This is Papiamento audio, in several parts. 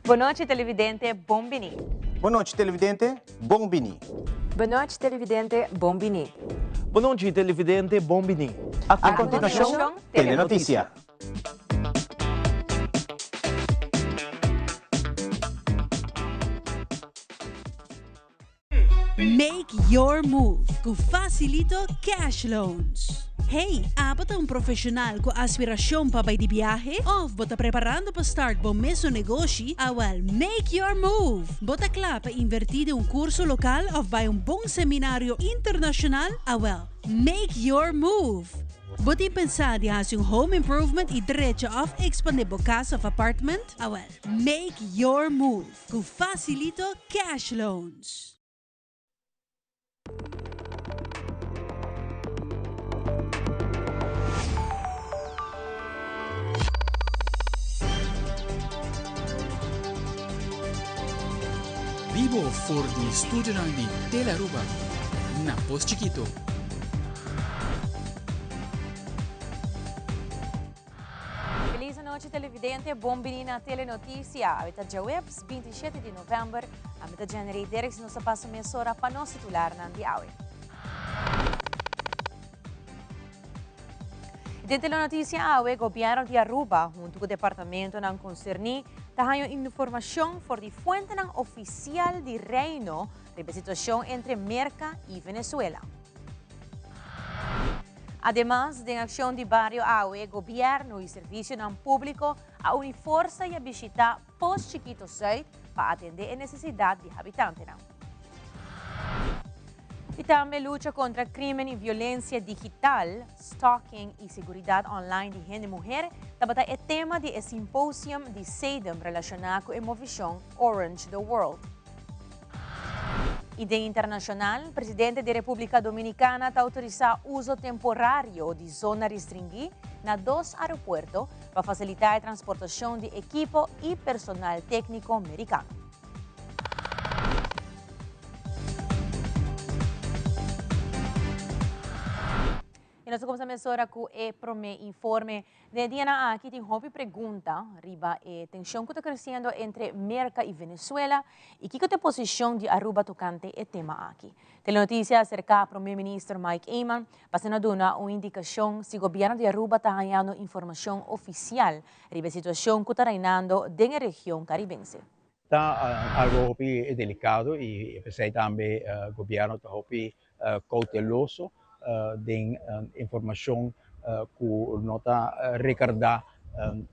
Bon nochi televidente, bon bini. Bon nochi televidente, bon bini. Bon nochi televidente, bon bini. Bon nochi televidente, bon bini. A continuacion, Telenoticia. Make your move ku Facilito Cash Loans. Hey, abo ta un profesional ku aspiracion pa bai di biahe? Of bo ta preparando pa start bo mesun negoshi? Awel, make your move! Bo ta kla pa inverti den un curso local of bai un bon seminario internacional? Awel, make your move! Bo tin pensa di hasi un home improvement y drecha of expande bo cas of apartment? Awel, make your move! Ku Facilito Cash Loans. Bibo for di studionan di Telearuba na Pos Chikito. Feliz anochi televidente, bon bini na Telenoticia. Awe ta djaweps, 27 di november. Ami ta Jenny Derks y nos ta pasa mesora pa nos titularnan di awe. Den Telenoticia awe, Gobierno di Aruba hunto cu departamentonan concerni ta haña informacion for di fuentenan oficial di Reino riba e situacion entre Merca y Venezuela. Ademas, den akshon di bario awe, gobièrnu i servisionan públiko a uni forsa i a bishitá Pos Chikito Zuid pa atendé e nesesidat di habitantenan. I tambe lucha kontra krímen i violensia digital, stalking i seguridat online di hende muher tabata e tema di e simposium di SEDEM relashoná ku e movishon Orange the World. I den internashonal, presidente di Repúblika Dominikana ta outorisá uso temporario di zona restringí na dos aeropuerto pa fasilitá e transportashon di ekipo i personal tékniko merikano. I nos ta kumsa mesora ku e promé informe. Den e dianan aki tin hopi pregunta riba e tenshon ku ta kresiendo entre Merka i Venezuela i kiko ta e posishon di Aruba tokante e tema aki. Telenotisia a aserká Promé Minister Mike Eman pa asina duna un indikashon si gobièrnu di Aruba ta hañando informashon ofisial riba e situashon ku ta reinando den e region karibense. Ta algo hopi delicado y p'esey tambe gobierno ta hopi cauteloso den informacion cu no ta recarda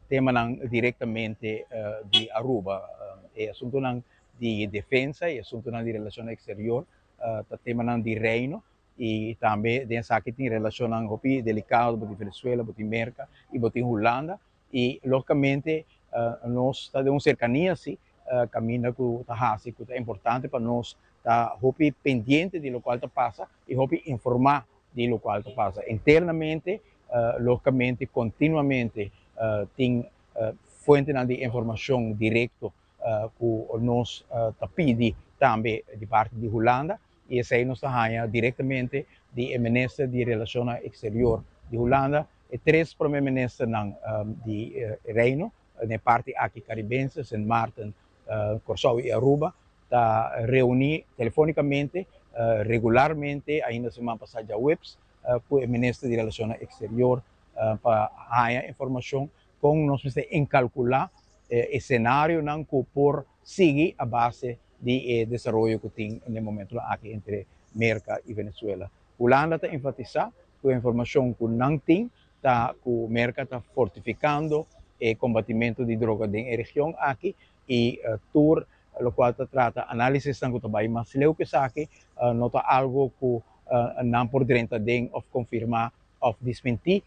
temanan directamente di Aruba. E asuntonan di defensa y asuntonan di relacion exterior ta temanan di Reino y tambe den esaki tin relacionnan hopi delicado, bo tin Venezuela, bo tin Merca y bo tin Hulanda. I lógikamente nos ta den un serkania si kaminda ku ta hasi ku ta importante pa nos ta hopi pendiente di lokual ta pasa i hopi informá di lokual ta pasa. Internamente lógikamente kontinuamente tin fuentenan di informashon direkto ku nos ta pidi tambe di parti di Hulanda i esei nos ta haña direktamente di e minister di Relashonnan Eksterior di Hulanda, e tres prome ministernan di Reino den e parti aki Karibense, Sint Maarten, Kòrsou i Aruba, ta reuní telefonikamente regularmente ainda siman pasá djaweps ku e minister di Relashonnan Eksterior pa haña informashon kon nos mester enkalkulá e senarionan ku por sigui a base di e desaroyo ku tin na e momentonan aki entre Merka i Venezuela. Hulanda ta enfatisá ku e informashon ku nan tin ta ku Merka ta fortifikando e kombatimentu di droga den e region aki i tur lokual ta trata análisisnan ku ta bai mas leu ku esaki no ta algu ku nan por drenta den òf konfirmá òf dismentí.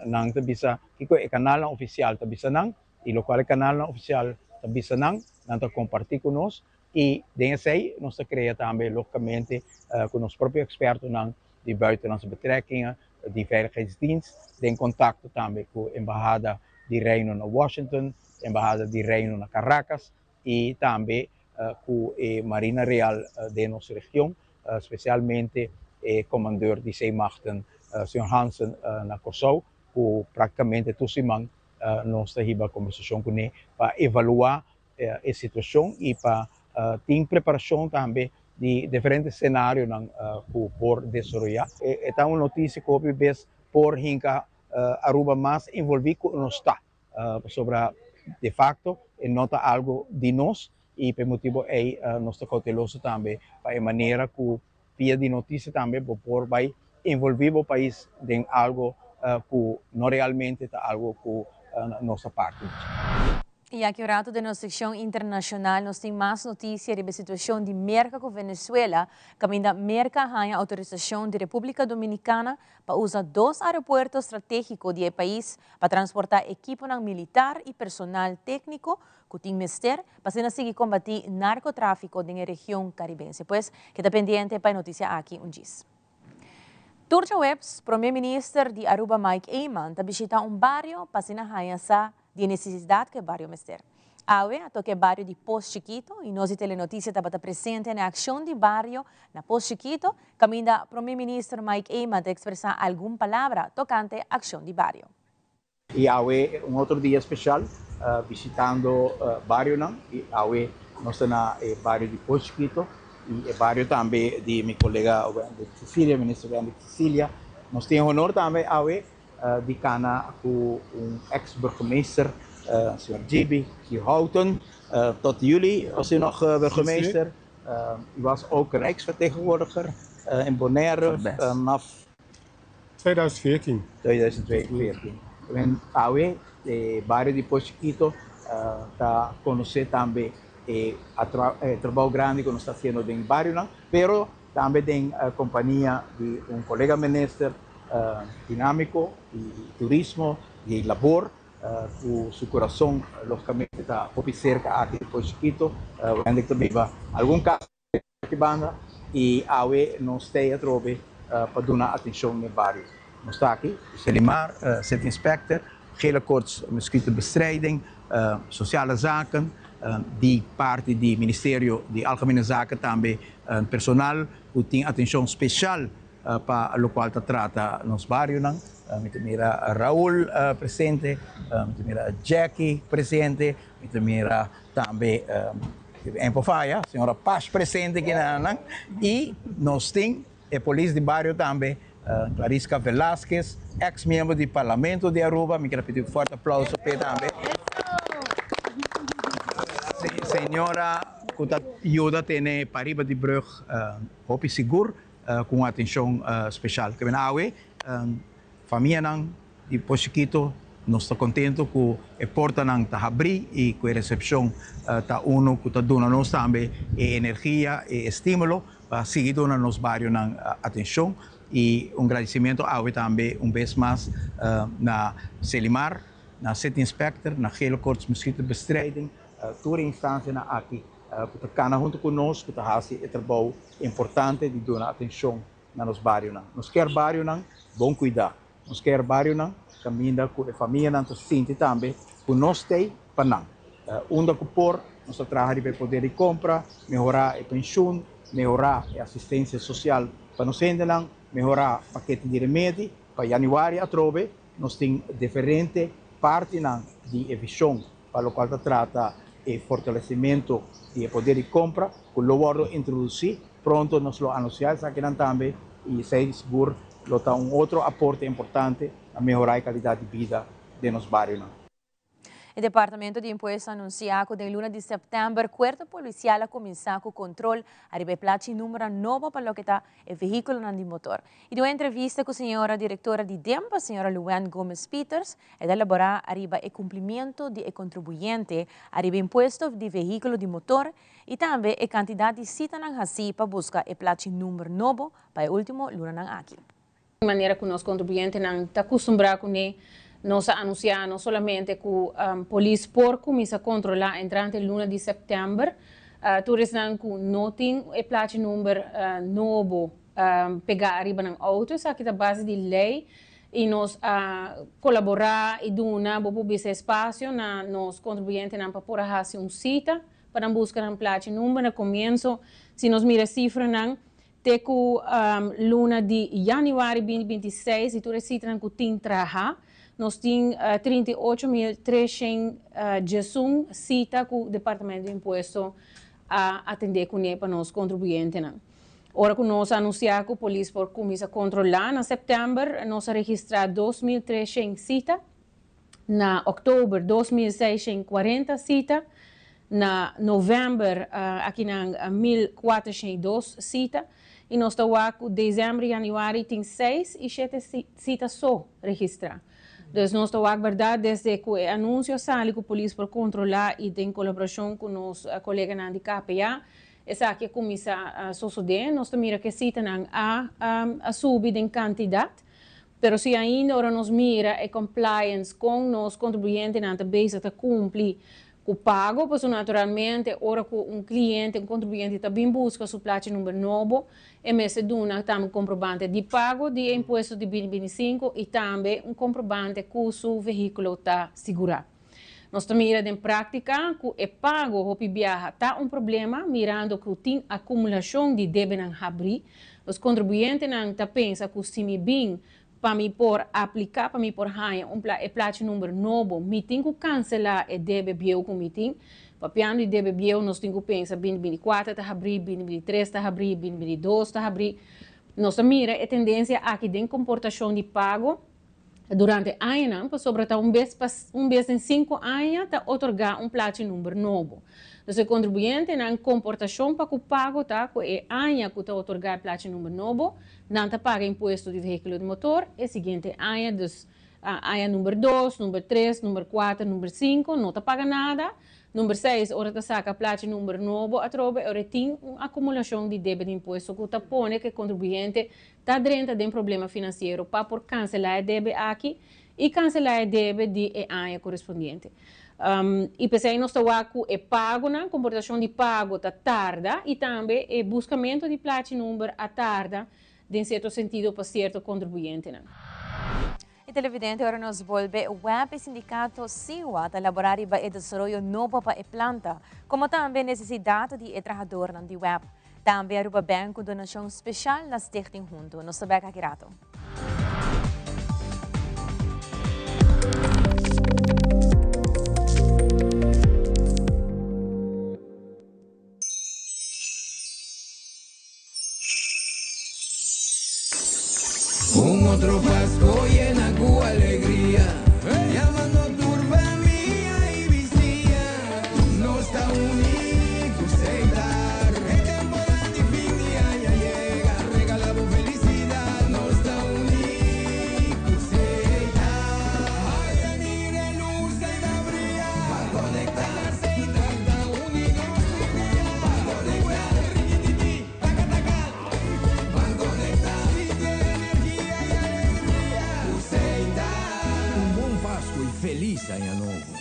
Nan ta bisa kiko e kanalnan ofisial ta bisa nan i lokual e kanalnan ofisial ta bisa nan, nan ta kompartí ku nos i den esei nos ta krea tambe lógikamente ku nos propio ekspertonan di Buitenlandse Betrekkingen, di Veiligheidsdienst, den kontakto tambe ku Embahada di Reino na Washington, Embahada di Reino na Caracas i tambe ku e Marina Real den nos region, spesialmente e Commandeur di Zeemachten, señor Hansen na Kòrsou, ku praktikamente tur siman nos ta hiba kombersashon kuné pa evaluá. e situashon i pa tin preparashon tambe di diferente senarionan ku por desaroyá. E ta un notisia ku hopi bes por hinka Aruba mas envolví ku nos ta, pasobra de fakto e no ta algu di nos i pa e motibu ei nos ta kouteloso tambe pa e manera ku via di notisia tambe bo por bai envolví bo pais den algu ku no realmente ta algu ku nos ta parti di dje. I aki un ratu den nos sekshon internashonal nos tin mas notisia riba e situashon di Merka ku Venezuela, kaminda Merka a haña outorisashon di Repúblika Dominikana pa usa dos aeropuerto stratégiko di e pais pa transportá ekiponan militar i personal tékniko ku tin mester pa asina sigui kombatí narkotráfiko den e region karibense. Pues, keda pendiente pa e notisia aki un djis. Tur djaweps, Prome Minister di Aruba Mike Eman ta bishita un bario pa asina haña sa di e nesesidat ku e bario mester. Awe a toka e bario di Pos Chikito i nos di Telenotisia tabata presente na e akshon di bario na Pos Chikito kaminda Prome Minister Mike Eman ta ekspresá algun palabra tokante akshon di bario. I awe un otro dia speshal bishitando barionan i awe nos ta na e bario di Pos Chikito i e bario tambe di mi kolega Wendy Cecilia, Minister Wendy Cecilia. Nos tin e honor tambe awe di kana ku un ex burgemeester, señor Gibi Houten. Tot juli was u nog burgemeester. U was ook rijksvertegenwoordiger in Bonaire vanaf 2014. 2014. Men awe e bario di Pos Chikito ta konosé tambe e trabou grandi ku nos ta hasiendo den barionan, pero tambe den kompania di un kolega minister dinámiko di turismo, di labor, ku su kurason lógikamente ta hopi serka aki di Pos Chikito. Wendrick ta biba algun kas Aki banda y awe nos stay atrobe pa duna atencion n'e bario. Nos ta aki, Celimar, City Inspector, Gele Koorts Mosquitobestrijding, Sociale Zaken, di parti di Ministerio di Algemene Zaken tambe personal cu tin atencion special pa locual ta trata nos barionan. Mi ta mira Raul presente, mi ta mira Jacky presente, mi ta mira Tambe en por faya, señora Pash presente aki na nan y nos tin e polis di bario tambe, Clarisca Velasquez, ex miembro di Parlamento di Aruba, mi kier a pidi un fuerte aplauso p'e tambe. Señora cu ta yuda tene pariba di brug hopi sigur cu un atencion special. Ke men awe famianan Di por chikito nos ta contento cu e portanan ta habri y cu e recepcion ta uno cu ta duna nos tambe e energia y e stimulo pa sigui duna nos barionan atencion. Y un gradicimento awe tambe un bes mas na Celimar, na City Inspector, na Gele Koorts Mosquitobestrijding, tur e instancianan aki cu ta cana hunto cu nos cu ta haci e trabou importante di duna atencion na nos barionan. Nos kier barionan bon cuida. Nos kier barionan caminda cu e famianan ta sinti tambe cu nos t'ey pa nan. Unda cu por, nos ta traha riba e poder di compra, mehora e pensioen, mehora e asistencia social pa nos hendenan, mehora pakete di remedi. Pa januari atrobe nos tin diferente partinan di e vision pa locual ta trata e fortalecimento di e poder di compra cu lo wordo introduci. Pronto nos lo anuncia esakinan tambe y esey sigur lo ta un otro aporte importante na mehora e calidad di bida den nos barionan. E Departamento di Impuesto a anuncia cu den luna di september Cuerpo Policial a cuminsa cu control ariba e plachi numero nobo pa loke ta e vehiculonan di motor. Y den un entrevista cu señora directora di DEMPA, señora Luann Gomez Pieters, e ta elabora ariba e cumplimiento di e contribuyente ariba impuesto di vehiculo di motor y tambe e cantidad di citanan haci pa busca e plachi number nobo pa e ultimo lunanan aki. Manera ku nos kontribuyentenan ta kustumbrá kuné, nos a anunsiá no solamente ku polis por kuminsá kontrolá entrante luna di sèptèmber tur esnan ku no tin e plachi number nobo pegá ariba nan outo. Esaki ta base di lei i nos a kolaborá i duna bo por bisa espasio na nos kontribuyentenan pa por a hasi un sita pa nan buska nan plachi number. Na komienso si nos mira e sifranan Te ku luna di yanüari binti 26 di tur e sitanan ku tin traha, Nos tin 38.311 sita ku Departamento di Impuesto a atendé kuné pa nos kontribuyentenan. Ora ku nos a anunsiá ku polis por kuminsá kontrolá na sèptèmber, nos a registrá 2.300 sita, na òktober 2.640 sita, na novèmber akinan 1.402 sita i nos ta wak ku desèmber i yanüari tin seis i shete sita so registrá. Dus nos ta wak bèrdat desde ku e anunsio a sali ku polis por kontrolá i den kolaborashon ku nos koleganan di KPA esaki a kuminsá sosodé. Nos ta mira ku e sitanan a a subi den kantidat, pero si ainda ora nos mira e compliance kon nos kontribuyentenan ta bezig ta kumpli Ku pago, pasobra naturalmente ora ku un kliente, un kontribuyente ta bin buska su plachi number nobo, e mester duna tambe un komprobante di pago di e impuesto di bini bini sinku i tambe un komprobante ku su vehíkulo ta sigurá. Nos ta mira den práktika ku e pago hopi biaha ta un problema mirando ku tin akumulashon di debenan habrí. Nos kontribuyentenan ta pensa ku si mi bin Pa mi por apliká, pa mi por haña un pla e plachi number nobo, mi tin ku kanselá e debe bieu ku mi tin. Papiando di debe bieu, nos tin ku pensa bini bini kuater ta habrí, bini bini tres ta habrí, bini bini dos ta habrí. Nos ta mira e tendensia aki den komportashon di pago durante añanan, pasobra ta un bes pa un bes den sinku aña ta otorgá un plachi number nobo. Dus e kontribuyentenan komportashon pa ku pago ta ku e aña ku ta otorgá e plachi number nobo, Nan ta paga impuesto di vehíkulo di motor e siguiente aña, dus aña number dos, number tres, number kuater, number sinku no ta paga nada. Number seis, ora ta saka plachi number nobo atrobe, ora e tin un akumulashon di debe di impuesto ku ta pone ku e kontribuyente ta drenta den problema finansiero pa por kanselá e debe aki i kanselá e debe di e aña korespondiente. I p'esei nos ta wak ku e pagonan, komportashon di pago ta tarda i tambe e buskamentu di plachi number a tarda den sierto sentido pa sierto kontribuyentenan. E televidente ora nos bolbe web e sindikato SIWA ta laborá riba e desaroyo nobo pa e planta, komo tambe nesesidat di e trahadornan di web. Tambe Aruba Bank ku donashon speshal na Stichting Hunto. Nos ta bek aki rato. Un otro Pasco yena cu alegria, Yamando tur famia y bisia, Nos ta uni cu Seitar, E temporada di fin di aña yega, Regala bo felicidad, Nos ta uni cu Seitar. Ay, mira e luz ey ta bria, Ban conecta, Seitar ta uni nos tur dia, Ban conecta, Rikititi, taka taka. Ban conecta sinti energia y alegria cu Seitar. Un bon Pasco y feliz aña nobo.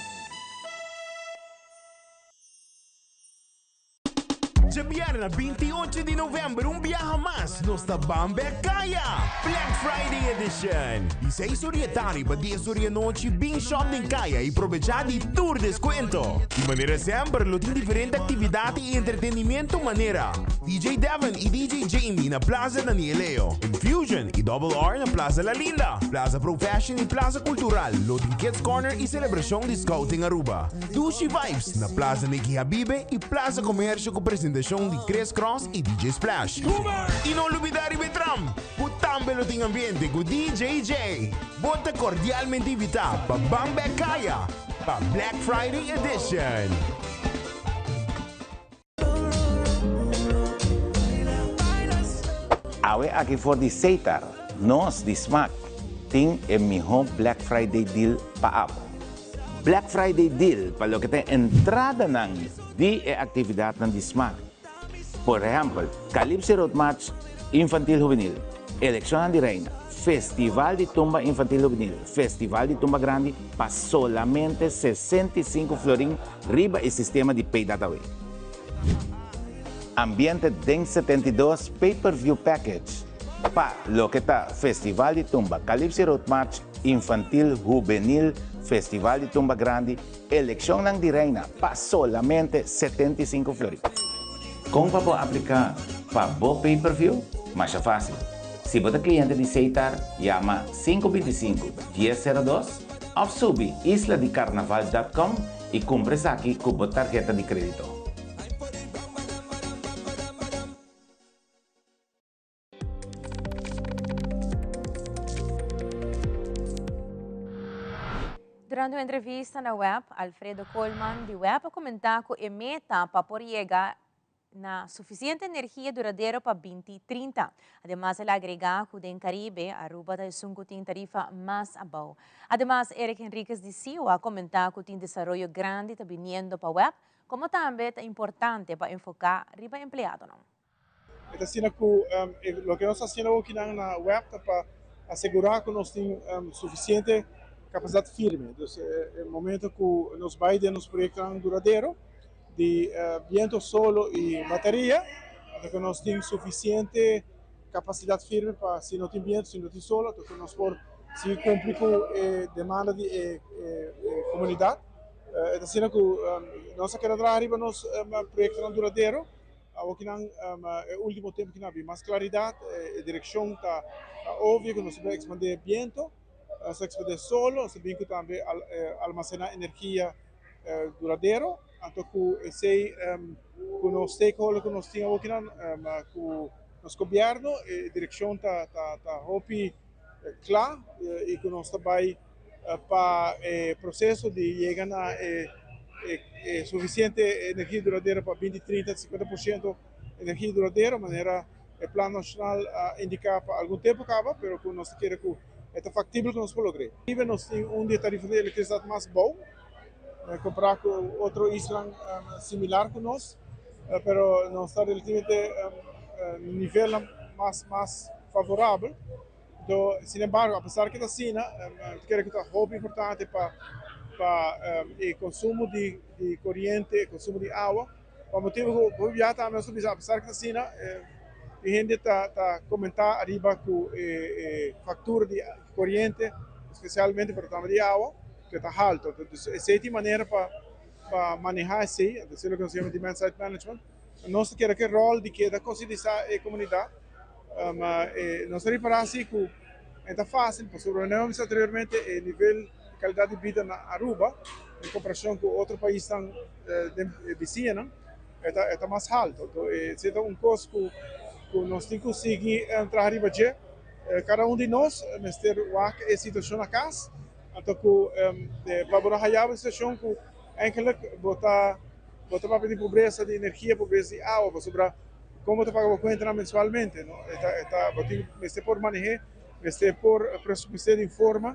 Djabièrnè 28 di novèmber un biaha mas nos ta ban bek kaya! Black Friday Edition! Di seis or di e tardi pa dies or di e nochi bin shop den kaya i probechá di tur deskuento. Di manera semper lo tin diferente aktividat i entretenimiento manera, DJ Devon i DJ Jamie na Plaza Daniel Leo, Infusion i Double R na Plaza La Linda, Plaza Pro Fashion i Plaza Cultural lo tin Kids Corner i selebrashon di Scouting Aruba. Dushi Vibes na Plaza Nicky Habibe i Plaza Comercio ku presentashon di Chris Cross i DJ Splash. I no lubida riba e tram ku tambe lo tin ambiente ku DJ Jay. Bo ta kordialmente invitá pa ban bek kaya pa Black Friday Edition. Awe aki for di Seitar, nos di Smaak tin e miho Black Friday deal pa abo. Black Friday deal pa loke ta e entradanan di e actividadnan di Smaak. Por ehempel, Calypso Road March Infantil Juvenil, Eleccionnan di Reina, Festival di Tumba Infantil Juvenil, Festival di Tumba Grandi pa solamente 65 florin Riba e sistema di Pay Data Way. Ambiente den 72 Pay Per View Package pa loke ta Festival di Tumba Calypso Road March Infantil Hubenil Festival di Tumba Grandi Eleccionnan di Reina pa solamente 75 florin. Kon pa bo aplica pa bo Pay Per View? Masha facil. Si bo ta kliente di Setar, yama 525 1002 òf subi isladicarnaval.com i kumpra esaki ku bo tarheta di krédito. Durante un entrevista na web, Alfredo Koolman di web a comenta cu e meta pa por yega na suficiente energia duradero pa 2030. Ademas el a agrega cu den Caribe, Aruba ta esun cu tin tarifa mas abou. Ademas Eric Henriquez di CIO a comenta cu tin desaroyo grandi ta biniendo pa web, como tambe ta importante pa enfoca riba empleadonan. E ta asina ku loke nos ta hasiendo awokinan na web ta pa asegurá ku nos tin sufisiente kapasidat firme. Dus e momento ku nos bai den nos proyektonan duradero di biento, solo i bateria, anto ku nos tin sufisiente kapasidat firme pa si no tin biento, si no tin solo, anto ku nos por sigui kumpli ku e demanda di e komunidat. E ta asina ku nos a keda traha riba nos proyektonan duradero. Awokinan e ultimo tempo kinan a bin mas claridad, e direccion ta obvio cu nos ta expande biento, nos ta expande solo, nos ta bin cu tambe almacena energia duradero, anto cu esey cu nos stakeholder cu nos tin awokinan cu nos gobierno e direccion ta hopi cla y cu nos ta bay pa e proceso di yega na e suficiente energia duradero pa 20, 30, 50% energia duradero manera e plan nacional a indica pa algun tempo caba, pero cu nos ta kere cu e ta factibel cu nos por logr'e. Riba nos tin un di e tarifa di electricidad mas bou compara cu otro islan similar cu nos, pero nos ta relativamente nivelnan mas mas favorabel. Anto, sin embargo, apesar ku ta asina, mi ta kere ku ta hopi importante pa pa e konsumo di di koriente, e konsumo di awa, pa motibu ku hopi biaha tambe nos ta bisa apesar ku ta asina, tin hende ta ta komentá ariba ku e e faktura di koriente, spesialmente pero tambe di awa, ku ta haltu. Anto, esei tin manera pa pa manehá esei, anto esei loke nos ta yama demand side management. Nos ta kere ku e ròl di keda konsientisá e komunidat. Ma nos ta ripará si ku e ta fásil pasobra manera mi bisa anteriormente e nivel di kalidat di bida na Aruba en komparashon ku otro paisnan den e bisiñanan e ta e ta mas haltu. Anto esei ta un kos ku ku nos tin ku sigui traha riba dje. Kada un di nos mester wak e situashon na kas anto ku pa bo no haya bo situashon ku Eigenlijk bo ta bo ta papia di pobresa di energia, pobresa di awa, pasobra kon bo ta paga bo kuentanan mensualmente, no? E ta e ta bo tin mester por maneh'é, mester por presupuest'é di un forma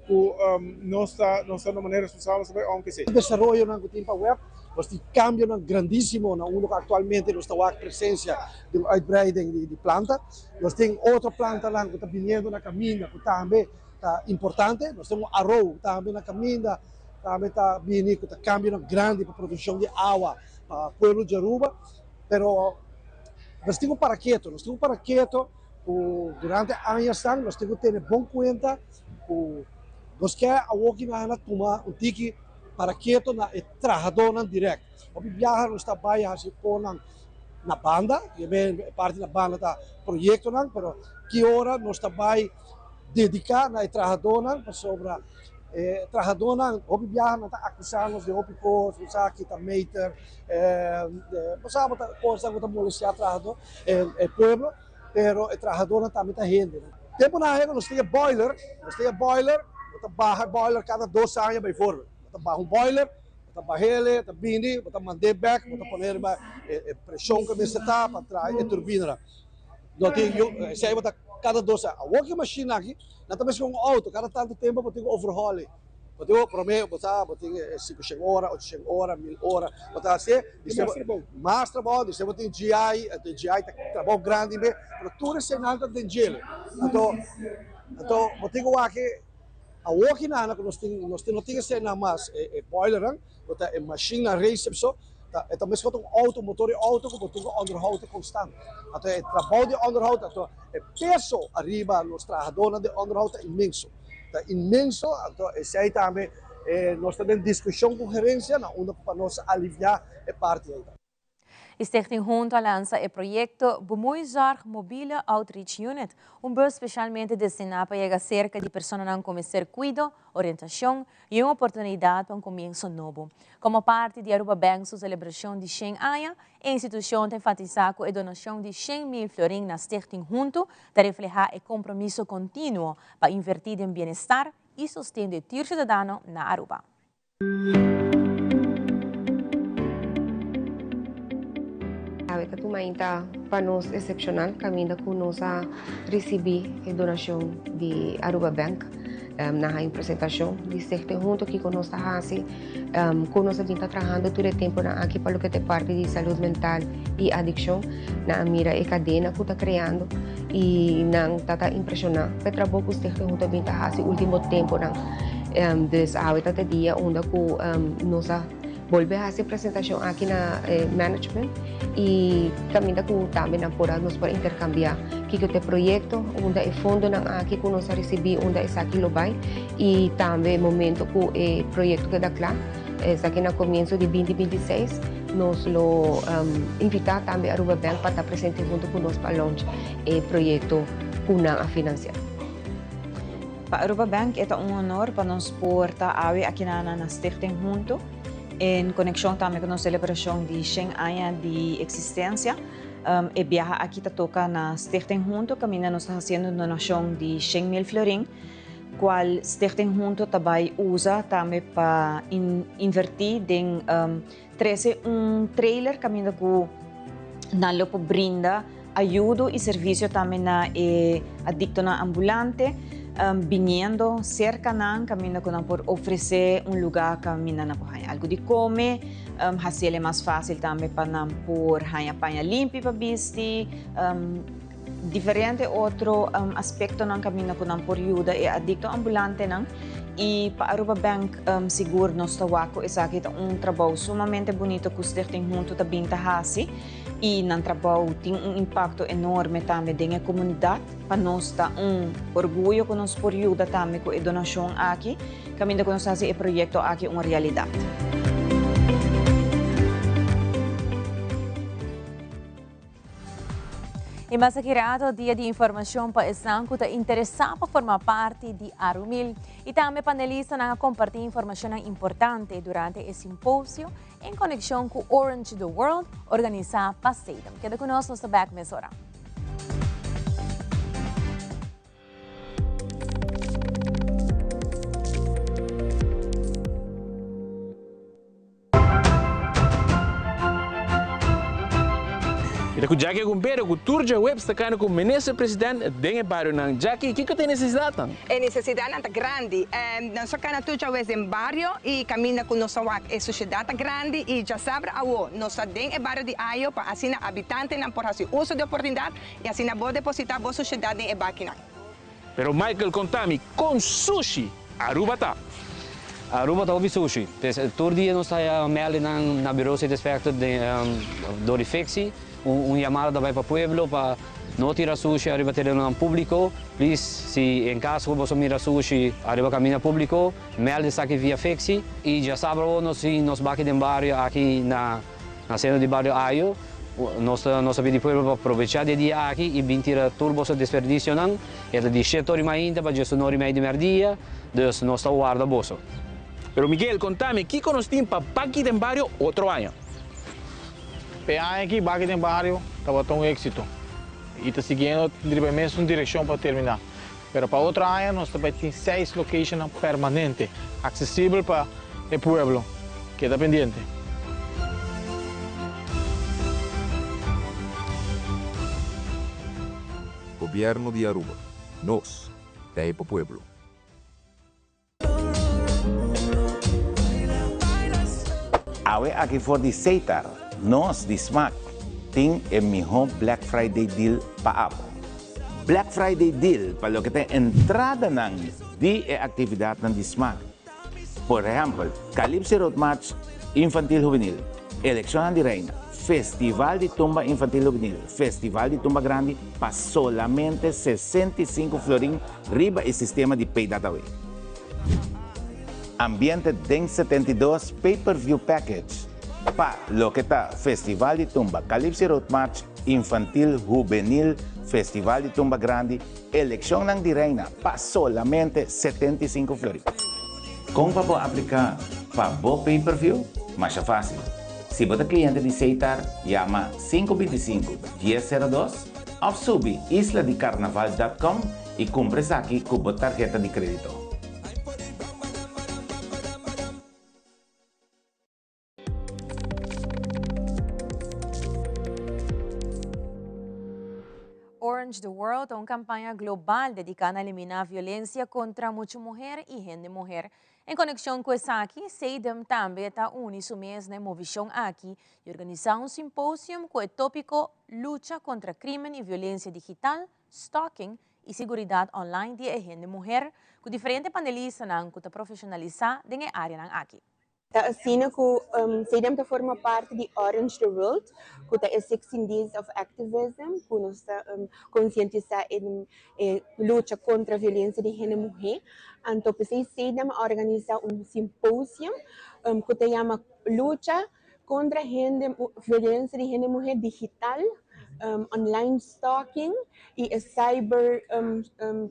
ku nos ta nos ta na manera responsabel nos ta bai ounke esei. Desaroyonan ku tin pa web, nos tin kambionan grandísimo na unda ku aktualmente nos ta wak presensia di un uitbreiding di planta. Nos tin otro plantanan ku ta biniendo na kaminda ku tambe ta importante. Nos tin un arou tambe na kaminda. Tambe ta bini cu ta cambionan grandi pa produccion di awa pa pueblo di Aruba, pero nos tin cu para keto, nos tin cu para keto cu durante añasnan nos tin cu tene bon cuenta cu nos ke awoki nan a tuma un tiki para keto na e trahadornan direct. Hopi biaha nos ta bay haci conan na banda, e parti na banda ta proyectonan, pero ki ora nos ta bay dedica na e trahadornan pasobra E trahadónan hopi biaha nan ta akusá nos di hopi kos, bo sa kita meter, bo sa bo ta kosnan ku ta molestiá trahadó, e pueblo, pero e trahadónan tambe ta hende. Tempunan ahe nos tin e boiler, nos tin e boiler, bo ta baha e boiler kada dos aña beivoorbeeld, bo ta baha un boiler, bo ta bah'el, ta bini, bo ta mand'é bèk, bo ta pone riba e preshon ku mester ta pa traha e turbinanan. No tin yu, esei bo ta kada dos aña. Awor ki mashina aki, nan ta mester un outo, kada tantu tempu bo tin ku overhaul e. Bo tin ku prome bo sa bo tin e sinku shen ora, ocho shen ora, mil ora, bo ta hasié. Mas trabou. Mas trabou, di bo tin GI, anto e GI ta trabou grandi me, pero tur eseinan ta den djele. Anto, anto bo tin ku wak e awor ki nan ku nos tin, nos tin no tin eseinan mas, e boilernan, bo ta e mashinnan recep so. Ta e ta meskos un auto, motor di auto ku bo tin ku onderhoud konstant. Anto e trabou di onderhoud, anto e peso ariba nos trahadónan di onderhoud ta inmenso. Ta inmenso, anto esei tambe nos ta den diskushon ku gerensia na unda ku pa nos aliviá e parti ei. Stichting Hunto a lansa e proyecto Bemoeizorg Mobiele Outreach Unit, un bus specialmente destina pa yega cerca di personanan cu mester cuido, orientacion y un oportunidad pa un comienso nobo. Como parti di Aruba Bank su celebracion di shen aña, e institucion ta enfatisa cu e donacion di 100.000 florin na Stichting Hunto ta refleha e compromiso continuo pa inverti den bienestar y sosten di tur ciudadano na Aruba. Awe ta tuma inta pa nos excepcional caminda cu nos a ricibi e donacion di Aruba Bank. Nan haña un presentacion di Stichting Hunto kico nos ta haci, con nos a bin ta trahando tur e temponan aki pa loke ta e parti di salud mental y adiccion. Nan a mira e cadena cu ta creando y nan ta ta impresiona pa e trabou cu Stichting Hunto a bin ta haci ultimo temponan. Dus awe ta e dia unda cu nos a bolbe haci e presentacion aki na e management y caminda cu tambe nan por a nos por intercambia kico ta e proyecto, unda e fondonan aki cu nos a ricibi unda esaki lo bay y tambe momento cu e proyecto keda cla, esaki na comienzo di binti 26 nos lo invita tambe Aruba Bank pa ta presente hunto cu nos pa launch e proyecto cu nan a financia. Pa Aruba Bank e ta un honor pa nos por ta awe akinan na Stichting Hunto en conexion tambe cu nos celebracion di shen aña di existencia. E biaha aki ta toca na Stichting Hunto caminda nos ta haciendo un donacion di 100.000 florin cual Stichting Hunto ta bay usa tambe pa inverti den Trece un trailer caminda cu nan lo por brinda ayudo y servicio tambe na e adictonan ambulante, biniendo cerca nan caminda cu nan por ofrece un lugar caminda nan por haña algo di come, haciele mas facil tambe pa nan por haña paña limpi pa bisti. Diferente otro aspectonan caminda cu nan por yuda e adicto ambulantenan y pa Aruba Bank sigur nos ta wak cu esaki ta un trabou sumamente bunito cu Stichting Hunto ta bin ta haci y nan trabou tin un impacto enorme tambe den e comunidad. Pa nos ta un orguyo cu nos por yuda tambe cu e donacion aki caminda cu nos ta haci e proyecto aki un realidad. Y mas aki rato dia di informacion pa esnan cu ta interesa pa forma parti di Arumil. Y tambe panelistanan a comparti informacionnan importante durante e simposio en conexion cu Orange the World organisa pa Sedum. Keda cu nos, nos ta back mesora. Mi ta ku Jackie Agumpero ku tur djaweps ta kana ku Minister President den e barionan. Jackie, kiko ta e nesesidatnan? E nesesidatnan ta grandi. Nos a kana tur djawes den bario i kaminda ku nos a wak e sushedat ta grandi i djasabra awo nos ta den e bario di Ayo pa asina abitantenan por hasi uso di oportunidat i asina bo depositá bo sushedat den e bakinan. Pero Michael konta mi kon sushi Aruba ta. Aruba ta hopi sushi. Tur dia nos ta haya meldinan na Bureau City Inspector dor di Fixi. Un yamada ta bai pa pueblo pa no tira sushi ariba terenonan publico. Please si en caso cu boso mira sushi ariba caminda publico, meld esaki via Fixi. Y djasabra awo nos tin nos baki den bario aki na Na seno di bario Ayo, nos ta nos ta pidi pueblo pa probecha di e dia aki i bin tira tur boso desperdicionan. E ta di shete ora i mainta pa diesunora ora i mei di merdia, dus nos ta warda boso. Pero Miguel, konta mi, kiko nos tin pa Baki den Bario otro aña? P'e aña aki Baki den Bario tabata un éxito i ta siguiendo riba e mesun direkshon pa terminá. Pero pa otro aña nos ta bai tin seis locationnan permanente, aksesibel pa e pueblo. Keda pendiente. Gobierno di Aruba. Nos ta e pa pueblo. Awe aki for di Setar, nos di Smaak tin e miho Black Friday deal pa abo. Black Friday deal pa loke ta e entradanan di e actividadnan di Smaak. Por ehempel, Calypso Road March Infantil Juvenil, Eleccionnan di Reina, Festival di Tumba Infantil Juvenil, Festival di Tumba Grandi pa solamente 65 florin riba e sistema di Pay Data Way. Ambiente den 72 Pay Per View Package. Pa loke ta Festival di Tumba Calypso Road March Infantil Hubenil Festival di Tumba Grandi Eleccionnan di Reina pa solamente 75 florin. Con pa bo aplica pa bo pay per view? Masha facil. Si bo ta cliente di Setar, yama 525 1002 of subi isladicarnaval.com y cumpra esaki cu bo tarheta di credito. Orange the World ta un campaña global dedica na elimina violencia contra mucha muher y hende muher. En conexion cu esaki, SEDEM tambe ta uni su mes na e movicion aki y organisa un symposium cu e topico Lucha contra crimen y violencia digital, stalking y siguridad online di e hende muher, cu diferente panelistanan cu ta profesionalisa den e areanan aki. Ta asina ku CDM ta forma parti di Orange the World, ku ta e 16 Days of Activism, ku nos ta konsientisá e lucha kontra violensia di hende muhé. Anto p'esei CDM a organisá un simposium ku ta yama Lucha kontra hende violensia di hende muhé digital, online stalking i e cyber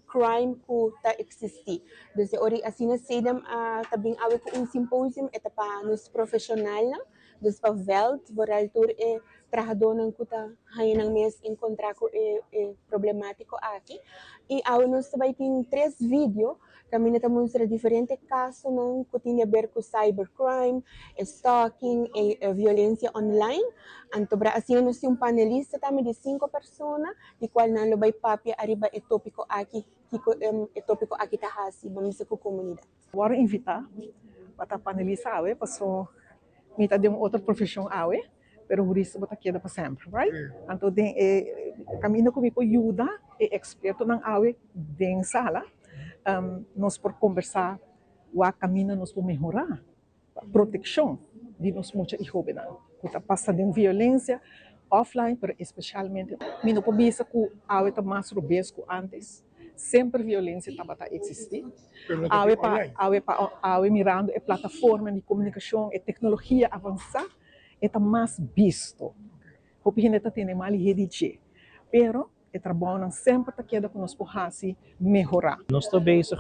crime ku ta eksistí. Dus e ora asina Sedem a ta bin awe ku un symposium e ta pa nos profeshonalnan, dus pa vèlt, vooral tur e trahadónan ku ta haña nan mes enkontrá ku e e problemátiko aki. I awe nos ta bai tin tres video kaminda ta mustra diferente kasonan ku tin di aber ku cyber crime, e stalking, e violensia online. Anto bra asina nos tin un panelista tambe di sinku persona di kual nan lo bai papia ariba e tópiko aki. Kiko e tópiko aki ta hasi bo mester ku komunidat? Wòrdu invitá pa ta panelista awe paso mi ta den un otro profeshon awe, pero hurista bo ta keda pa semper, right? Anto den e kaminda ku mi por yuda e ekspertonan awe den sala, nos por kombersá wak kaminda nos por mehorá protekshon di nos mucha i hóbennan ku ta pasa den violensia offline pero espesialmente mi no por bisa ku awe ta mas robes ku ántes, semper violensia tabata eksistí, awe pa awe pa awe mirando e plataforma di komunikashon e teknologia avansá e ta mas bisto, hopi hende ta tene mal hei di dje pero. E trabounan semper ta keda ku nos por hasi mehorá. Nos ta bezig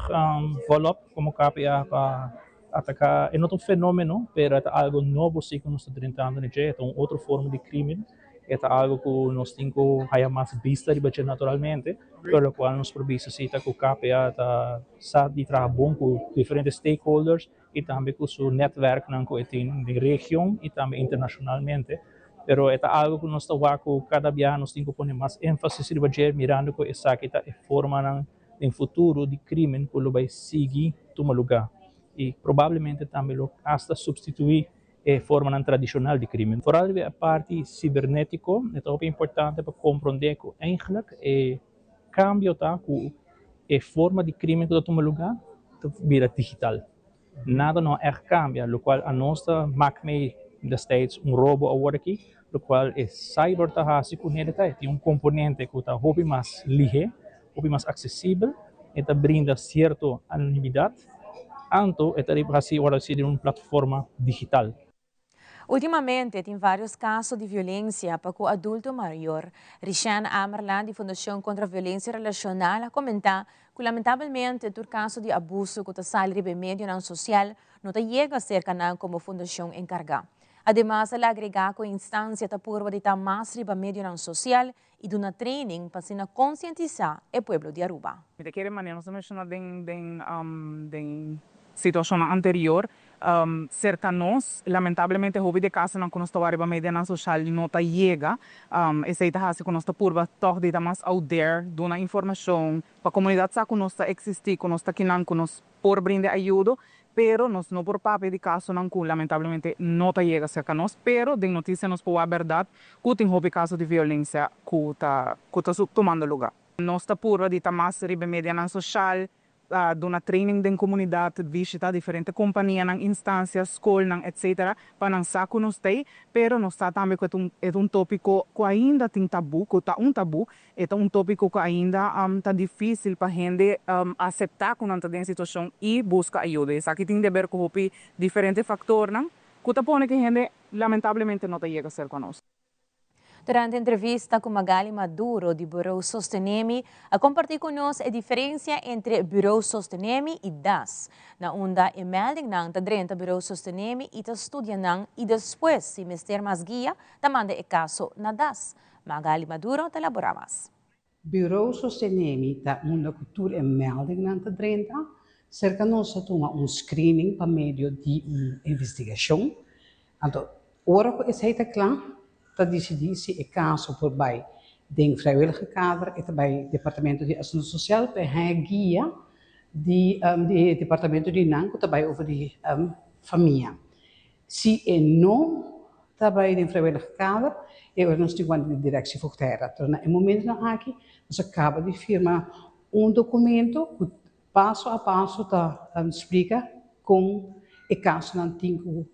volop como KPA pa ataca, e no ta un fenomeno, pero e ta algo nobo si cu nos ta drentando na dje, e ta un otro forma di crimen, e ta algo cu nos tin cu haya mas bista riba dje naturalmente, pero locual nos por bisa si ta cu KPA ta sa di traha bon cu diferente stakeholders y tambe cu su netwerknan cu e tin den region y tambe internacionalmente. Pero e ta algo cu nos ta wak cu cada biaha nos tin cu pone mas enfasis riba dje mirando cu esaki ta e formanan den futuro di crimen cu lo bay sigui tuma luga y probablemente tambe lo hasta substitui e formanan tradicional di crimen. Vooral riba e parti cibernetico e ta hopi importante pa compronde cu eigenlijk e cambio ta cu e forma di crimen cu ta tuma luga ta bira digital. Nada no a ègt kambia, lokual a nos ta mak mei destijds un robo awor aki, lokual e cyber ta hasi ku hende ta e tin un komponente ku ta hopi mas lihé, hopi mas aksesibel, e ta brinda sierto anonimidat, anto e ta riba hasi ora si den un platforma digital. Ultimamente tin varios caso di violencia pa cu adulto mayor. Rishan Amerlaan di Fundacion Contra Violencia Relacional a comenta cu lamentabelmente tur caso di abuso cu ta sali riba e medionan social no ta yega cerca nan como fundacion encarga. Ademas el a agrega cu e instancia ta purba di ta mas riba medionan social y duna training pa asina concientisa e pueblo di Aruba. Mi ta kere manera nos a menciona den den den situacionnan anterior, Serka nos, lamentablemente hopi di e kasonan ku nos ta wak riba medianan soshal no ta yega. Esei ta hasi ku nos ta purba tòg di ta mas out there, duna informashon pa komunidat sa ku nos ta eksistí, ku nos ta kinan, ku nos por brinda ayudo. Pero nos no por papia di kasonan ku lamentablemente no ta yega serka nos. Pero den notisia nos por wak bèrdat ku tin hopi kaso di violensia ku ta ku ta tumando lugá. Nos ta purba di ta mas riba e medianan soshal, duna training den komunidat, bishita diferente kompanianan, instansia, skolnan etc. Pa nan sa ku nos ta ei, pero nos sa tambe ku e ta un e ta un tópiko ku ainda tin tabú, ku ta un tabú, e ta un tópiko ku ainda ta difísil pa hende aseptá ku nan ta den situashon i buska ayuda. Esaki tin di aber ku hopi diferente faktornan. Ku ta pone ku hende lamentablemente no ta yega serka nos. Durante entrevista ku Magali Maduro di Bureau Sostenemi a kompartí ku nos e diferensia entre Bureau Sostenemi i das, na unda e meldingnan ta drenta Bureau Sostenemi i ta studia nan i despues si mester mas guia ta manda e kaso na das. Magali Maduro ta elaborá mas. Bureau Sostenemi ta unda ku tur e meldingnan ta drenta. Serka nos ta tuma un screening pa medio di un investigashon. Anto ora ku esei ta kla, ta disidí si e kaso por bai den vrijwillige kader, e ta bai Departamento di Asuntu Sosial pa e haña guia di di e departamento di nan ku ta bai over di famia. Si e no ta bai den vrijwillige kader, e ora nos tin ku wanta di Directie Voogdijraad. Pero na e momentonan aki nos a kaba di firma un dokumento ku paso a paso ta splika kon e kasonan tin ku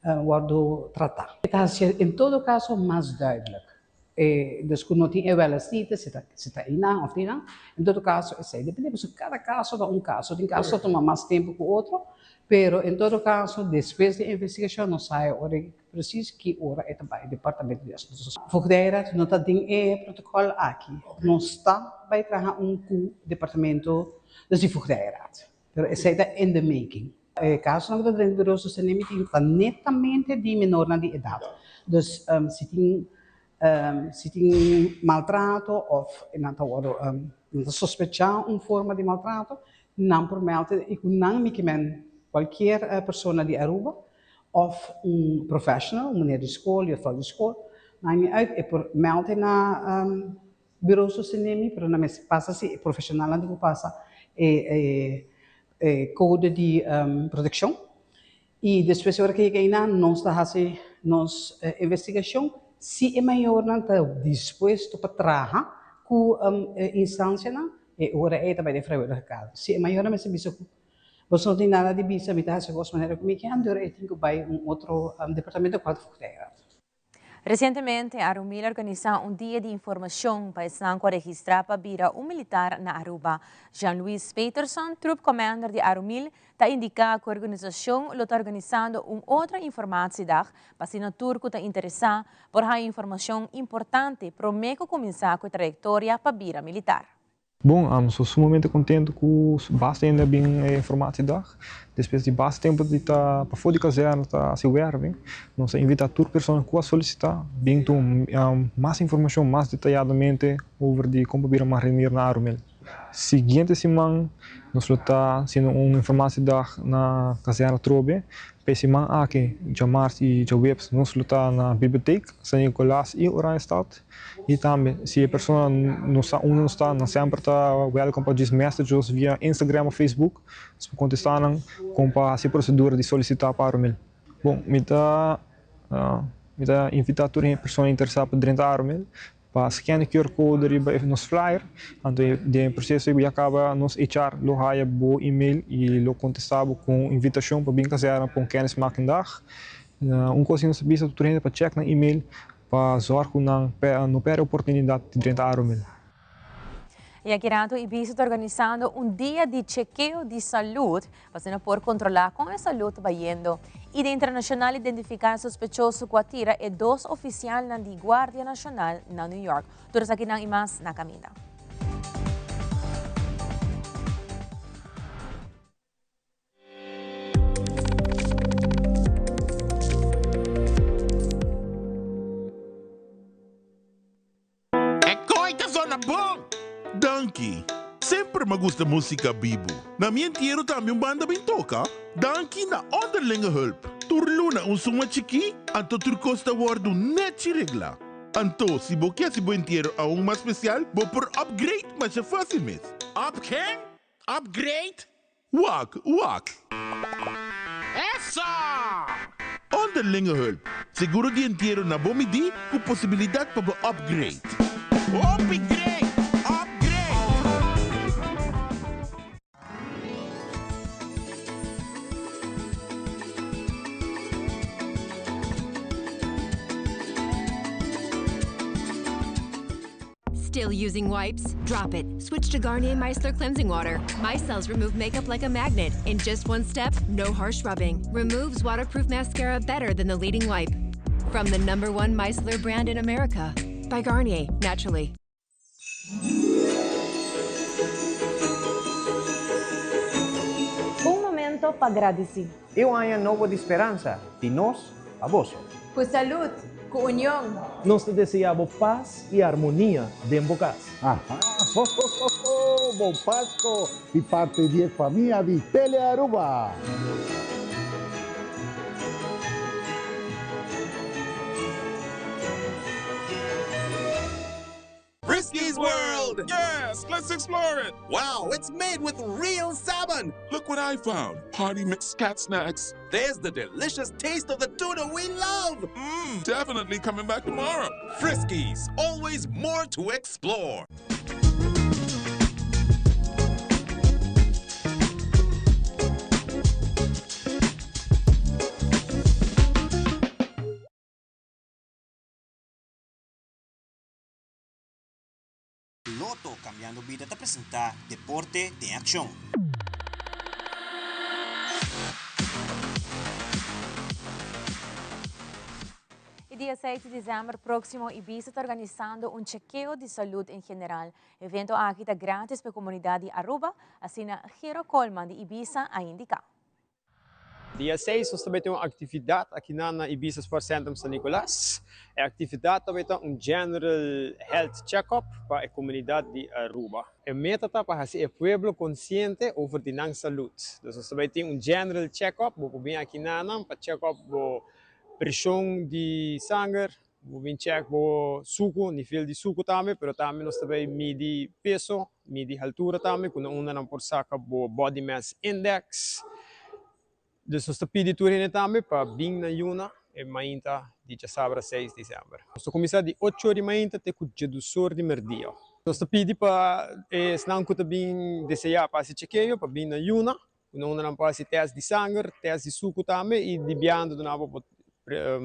wòrdu tratá. E ta hasié en todo kaso mas duidelijk. E dus ku no tin e wèles nita, si ta si ta einan òf einan, en todo kaso esei depende pasobra kada kaso ta un kaso, tin kaso ta tuma mas tempu ku otro, pero en todo kaso despues di e investigashon nos sa e ora presis ki ora e ta bai departamento di asuntu sosial. Voogdijraad no ta den e protokòl aki, nos ta bai traha un ku departamento dus di voogdijraad, pero esei ta in the making. E kasonan ku ta drenta Bureau Sostenimiento ta netamente di menornan di edat. Dus si tin si tin maltrato òf nan ta wòrdu nan ta sospechá un forma di maltrato, nan por mèlda i ku nan mi ke men kualkier persona di Aruba òf un professional, un meneer di skol, juffrouw di skol, maakt niet uit, e por mèlda na Bureau Sostenemi, pero nan mester pasa si e profesionalnan tin ku pasa e e code di proteccion y despues ora ke yega einan nos ta hasi nos investigacion si e mayornan ta dispuesto pa traha ku e instancianan e ora ei ta bai den vrijwillige kader. Si e mayornan mester bisa ku boso no tin nada di bisa mi ta hasi kos manera ku mi ke anto ora ei tin ku bai un otro departamento kual ta voogdijraad. Resientemente Arumil a organisá un dia di informashon pa esnan ku a registrá pa bira un militar na Aruba. Jean Louis Peterson, Troop Commander di Arumil, ta indiká ku e organisashon lo ta organisando un otro informatiedag pa asina tur ku ta interesá por haña informashon importante promé ku kuminsá ku e trayektoria pa bira militar. Bon, ami so sumamente contento cu basta hende a bin e informatiedag. Despues di basta tempo di ta pafó di kazerna ta haci werving, nos a invita tur persona cu a solicita bin tuma mas informacion mas detayadamente over di con pa bira marinier na Arumil. Siguiente siman nos lo ta haciendo un informatiedag na kazerna atrobe. Pa e siman aki, djamars y djaweps, nos lo ta na biblioteek San Nicolas y Oranjestad. Y tambe si e persona no sa unda nos ta, nan semper ta welcome pa djis message nos via Instagram of Facebook. Nos por contesta nan con pa haci e procedura di solicita pa Arumil. Bon, mi ta mi ta invita tur persona interesa pa drenta Arumil pa scan e QR code riba e nos flyer. Anto den e proceso ya caba nos HR lo haya bo email y lo contesta bo cu un invitacion pa bin kazerna pa un kennismakingdag. Un cos cu nos ta bisa tur hende pa check nan email Pa zorg ku nan no perde oportunidat di drenta Arumil. Y aki rato Ibiza ta organisando un dia di chekeo di salud pa asina por controla con e salud ta bayendo. Ida Internacional identifica e sospechoso cu a tira e dos oficialnan di Guardia Nacional na New York. Tur esakinan y mas na caminda. E koi ta sona bon! Danki! Semper m'a gusta musica bibu. Na mi entiero tambe un banda bin toca. Danki na Onderlinge Hulp. Tur luna un suma chikí, anto tur kos ta wòrdu nèchi reglá. Anto, si bo ke hasi bo entiero aun mas spesial, bo por upgrade masha fásil mes. Up ken? Upgrade? Wak, wak! Eso! Onderlinge hulp, seguro di entiero na bo midí ku posibilidat pa bo upgrade. Hopi great! Upgrade! Still using wipes? Drop it. Switch to Garnier Micellar Cleansing Water. Micelles remove makeup like a magnet. In just one step, no harsh rubbing. Removes waterproof mascara better than the leading wipe. From the number one micellar brand in America. By Garnier, naturally. Un momento pa gradici. E un aña nobo di speransa di nos pa boso. Cu salud, cu union. Nos ta desea bo pas y armonia den bo cas. Aha ho ho ho ho bon Pasco di parti di e famia di Telearuba. Friskies World! Yes, let's explore it! Wow, it's made with real salmon! Look what I found! Party mix cat snacks. There's the delicious taste of the tuna we love! Mmm, definitely coming back tomorrow. Friskies, always more to explore. Lotto Cambiando Bida ta presenta Deporte den Accion. E dia 6 di december proximo Ibisa ta organisando un chekeo di salud en general. Evento aki ta gratis pa e comunidad di Aruba, asina Gero Koolman di Ibisa a indica. Dia 6 nos ta bay tin un actividad akinan na Ibisa Sport Centrum San Nicolas. E actividad ta bay ta un general health check-up pa e comunidad di Aruba. E meta ta pa haci e pueblo consciente over di nan salud. Dus nos ta bay tin un general check-up, bo por bin akinanan pa check-up bo presion di sanger, Bo bin check bo suku, nivel di suku tambe, pero tambe nos ta bay midi peso, midi haltura tambe, ku na unda nan por saka bo body mass index. Dus nos ta pidi tur hende tambe pa bin na yuna e mainta di djasabra seis december. Nos ta kuminsá di ocho or di mainta te ku djedusor di merdia. Nos ta pidi pa esnan ku ta bin deseá pa hasi chekeo pa bin na yuna, ku na unda nan por hasi tèst di sanger, tèst di suku tambe i di biando duna bo bo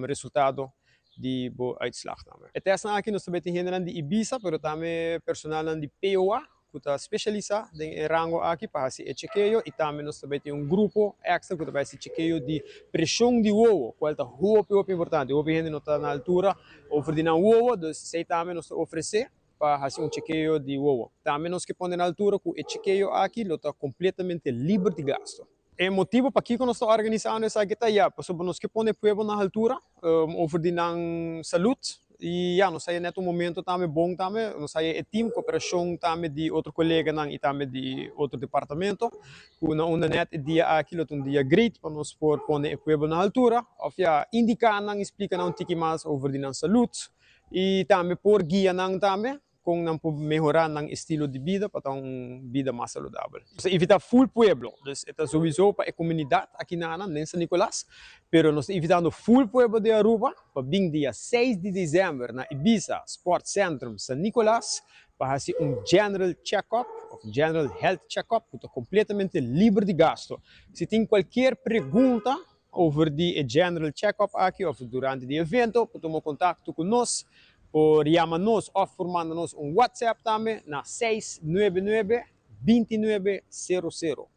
resultado di bo uitslag tambe. E tèstnan aki nos ta bai tin hendenan di Ibisa pero tambe personalnan di POA ku ta spesialisá den e rango aki pa hasi e chekeo i tambe nos ta bai tin un grupo èkstra ku ta bai hasi chekeo di preshon di wowo kual ta hopi hopi importante. Hopi hende no ta na altura over di nan wowo dus esei tambe nos ta ofresé. pa hasi un chekeo di wowo. Tambe nos ke pone na altura ku e chekeo aki lo ta kompletamente liber di gasto. E motibu pakiko nos ta organisando esaki ta ya pasobra nos ke pone e pueblo na altura over di nan salud i ya nos haya net un momento tambe bon tambe nos haya e team koperashon tambe di otro koleganan i tambe di otro departamento ku na unda net e dia aki lo ta un dia great pa nos por pone e pueblo na altura of ya indiká nan i splika nan un tiki mas over di nan salud. I tambe por guia nan tambe kon nan por mehorá nan estilo di bida pa ta un bida mas saludabel. Nos ta invitá ful pueblo, dus e ta souiso pa e komunidat aki na nan den San Nicolas, pero nos ta invitando ful pueblo di Aruba pa bin dia seis di december na Ibisa Sport Centrum San Nicolas pa hasi un general check-up of general health check-up ku ta kompletamente liber di gasto. Si tin kualkier pregunta Over di e general check-up aki of durante di evento por tuma contacto cu nos por yama nos of por manda nos un WhatsApp tambe na 699 29 00.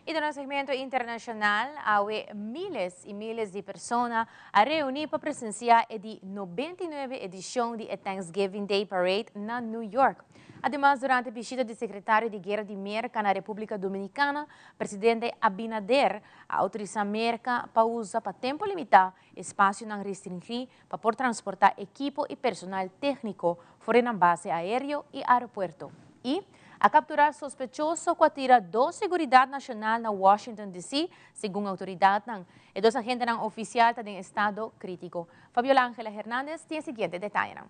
Y den nos segmento internacional, awe miles y miles di persona a reuni pa presencia e di 99 edicion di e Thanksgiving Day Parade na New York. Ademas durante bishita di Sekretario di Guera di Merka na Repúblika Dominikana, Presidente Abinader a outorisá Merka pa usa pa tempu limitá espasionan restringí pa por transportá ekipo i personal tékniko for di nan base aéreo i aeropuerto. I a kapturá sospechoso ku a tira dos seguridat nashonal na Washington DC, segun outoridatnan. E dos agentenan ofisial ta den estado krítiko. Fabiola Angela Hernandez tin e siguiente detayenan.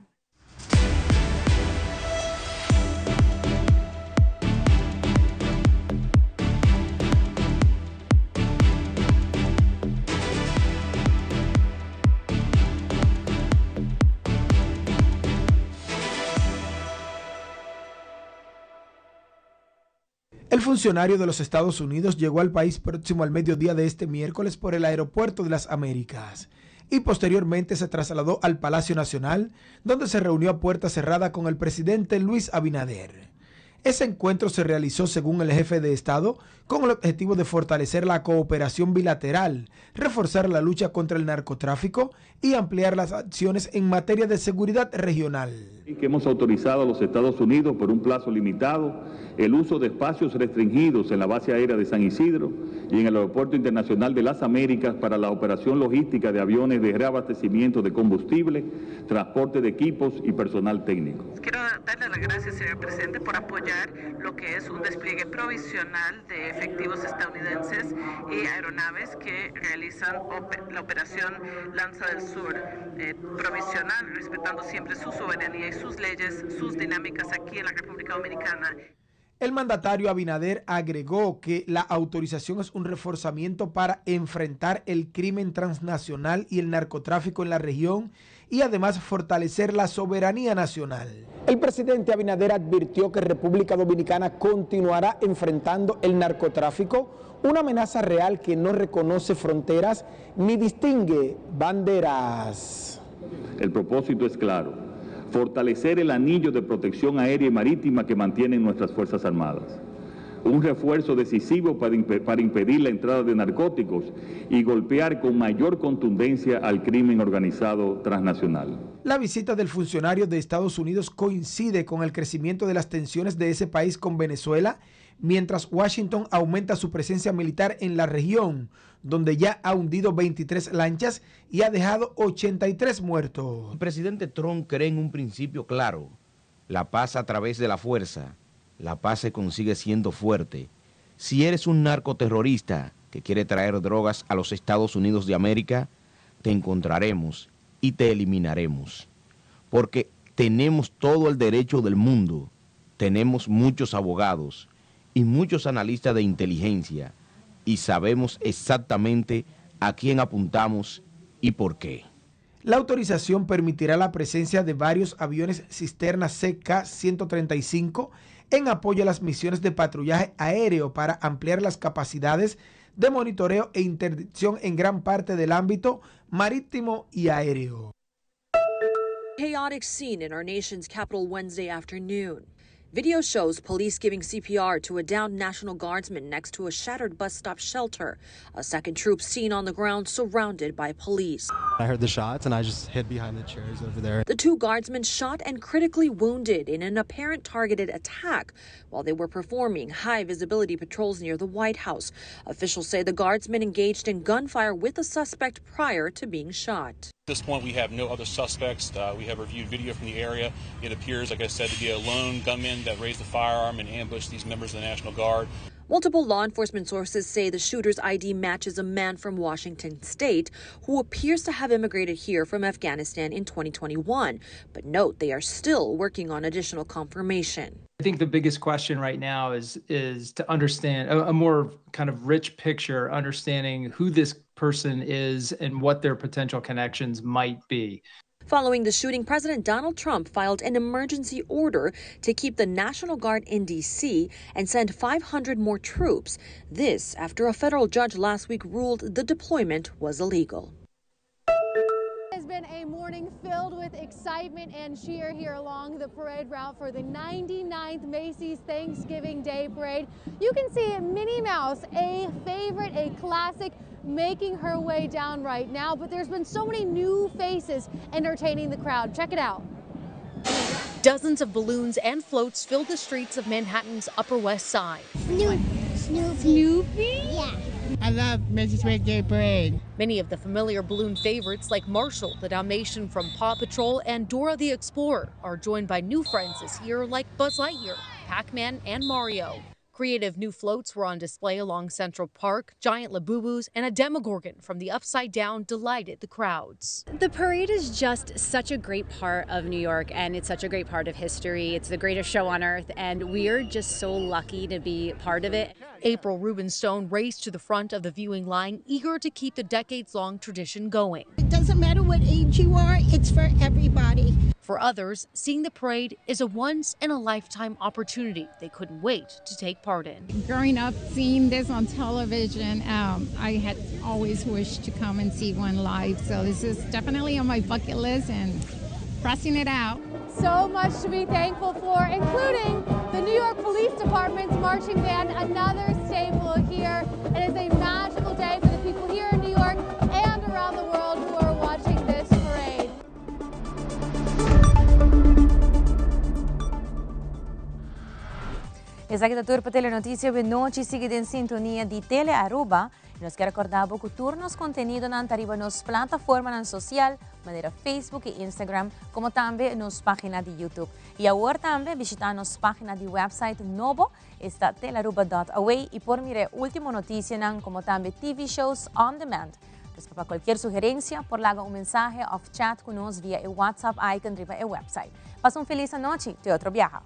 El funcionario de los Estados Unidos llegó al país próximo al mediodía de este miércoles por el aeropuerto de las Américas. y posteriormente se trasladó al Palacio Nacional, donde se reunió a puerta cerrada con el presidente Luis Abinader. Ese encuentro se realizó, según el jefe de Estado, con el objetivo de fortalecer la cooperación bilateral, reforzar la lucha contra el narcotráfico y ampliar las acciones en materia de seguridad regional. Y que hemos autorizado a los Estados Unidos por un plazo limitado el uso de espacios restringidos en la base aérea de San Isidro y en el Aeropuerto Internacional de las Américas para la operación logística de aviones de reabastecimiento de combustible, transporte de equipos y personal técnico. Quiero darle las gracias, señor presidente, por apoyar lo que es un despliegue provisional de efectivos estadounidenses y aeronaves que realizan la operación Lanza del Sur, provisional, respetando siempre su soberanía y sus leyes, sus dinámicas aquí en la República Dominicana. El mandatario Abinader agregó que la autorización es un reforzamiento para enfrentar el crimen transnacional y el narcotráfico en la región y además fortalecer la soberanía nacional. El presidente Abinader advirtió que República Dominicana continuará enfrentando el narcotráfico, una amenaza real que no reconoce fronteras ni distingue banderas. El propósito es claro: fortalecer el anillo de protección aérea y marítima que mantienen nuestras Fuerzas Armadas. Un refuerzo decisivo para impedir la entrada de narcóticos y golpear con mayor contundencia al crimen organizado transnacional. La visita del funcionario de Estados Unidos coincide con el crecimiento de las tensiones de ese país con Venezuela, mientras Washington aumenta su presencia militar en la región, donde ya ha hundido 23 lanchas y ha dejado 83 muertos. El presidente Trump cree en un principio claro: la paz a través de la fuerza. La paz se consigue siendo fuerte. Si eres un narcoterrorista que quiere traer drogas a los Estados Unidos de América, te encontraremos y te eliminaremos. Porque tenemos todo el derecho del mundo, tenemos muchos abogados y muchos analistas de inteligencia y sabemos exactamente a quién apuntamos y por qué. La autorización permitirá la presencia de varios aviones cisterna CK-135 en apoyo a las misiones de patrullaje aéreo para ampliar las capacidades de monitoreo e interdicción en gran parte del ámbito marítimo y aéreo. Chaotic scene in our nation's capital Wednesday afternoon. Video shows police giving CPR to a downed National Guardsman next to a shattered bus stop shelter. A second troop seen on the ground surrounded by police. I heard the shots and I just hid behind the chairs over there. The two guardsmen shot and critically wounded in an apparent targeted attack while they were performing high visibility patrols near the White House. Officials say the guardsmen engaged in gunfire with the suspect prior to being shot. At this point, we have no other suspects. We have reviewed video from the area. It appears, like I said, to be a lone gunman that raised the firearm and ambushed these members of the National Guard. Multiple law enforcement sources say the shooter's ID matches a man from Washington state who appears to have immigrated here from Afghanistan in 2021. But note, they are still working on additional confirmation. I think the biggest question right now is to understand a more kind of rich picture, understanding who this person is and what their potential connections might be. Following the shooting, President Donald Trump filed an emergency order to keep the National Guard in D.C. and send 500 more troops. This after a federal judge last week ruled the deployment was illegal. It has been a morning filled with excitement and cheer here along the parade route for the 99th Macy's Thanksgiving Day Parade. You can see Minnie Mouse, a favorite, a classic, making her way down right now, but there's been so many new faces entertaining the crowd. Check it out. Dozens of balloons and floats filled the streets of Manhattan's Upper West Side. Snoopy. Snoopy? Yeah. I love Macy's Day Parade. Many of the familiar balloon favorites like Marshall, the Dalmatian from Paw Patrol, and Dora the Explorer are joined by new friends this year like Buzz Lightyear, Pac-Man, and Mario. Creative new floats were on display along Central Park. Giant Labubus and a Demogorgon from the Upside Down delighted the crowds. The parade is just such a great part of New York, and it's such a great part of history. It's the greatest show on earth, and we're just so lucky to be part of it. April Rubenstone raced to the front of the viewing line, eager to keep the decades-long tradition going. It doesn't matter what age you are, it's for everybody. For others, seeing the parade is a once-in-a-lifetime opportunity they couldn't wait to take part in. Growing up, seeing this on television, um, I had always wished to come and see one live. So this is definitely on my bucket list and crossing it out. So much to be thankful for, including the New York Police Department's marching band, another staple here. It is a magical day for the people here in New York and around the world who are watching this parade. Esaki ta tur pa Telenoticia awe nochi. Sigui den sintonia di Tele Aruba. Y nos kier recorda bo cu tur nos contenidonan ta riba nos plataformanan social manera Facebook y Instagram, como tambe nos pagina di YouTube. Y awor tambe bishita nos pagina di website nobo, esta telearuba.awe y por mira e ultimo noticianan como tambe TV shows on demand. Pues pa cualkier sugerencia por laga un mensahe of chat cu nos via e WhatsApp icon riba e website. Pasa un feliz anochi, te otro biaha.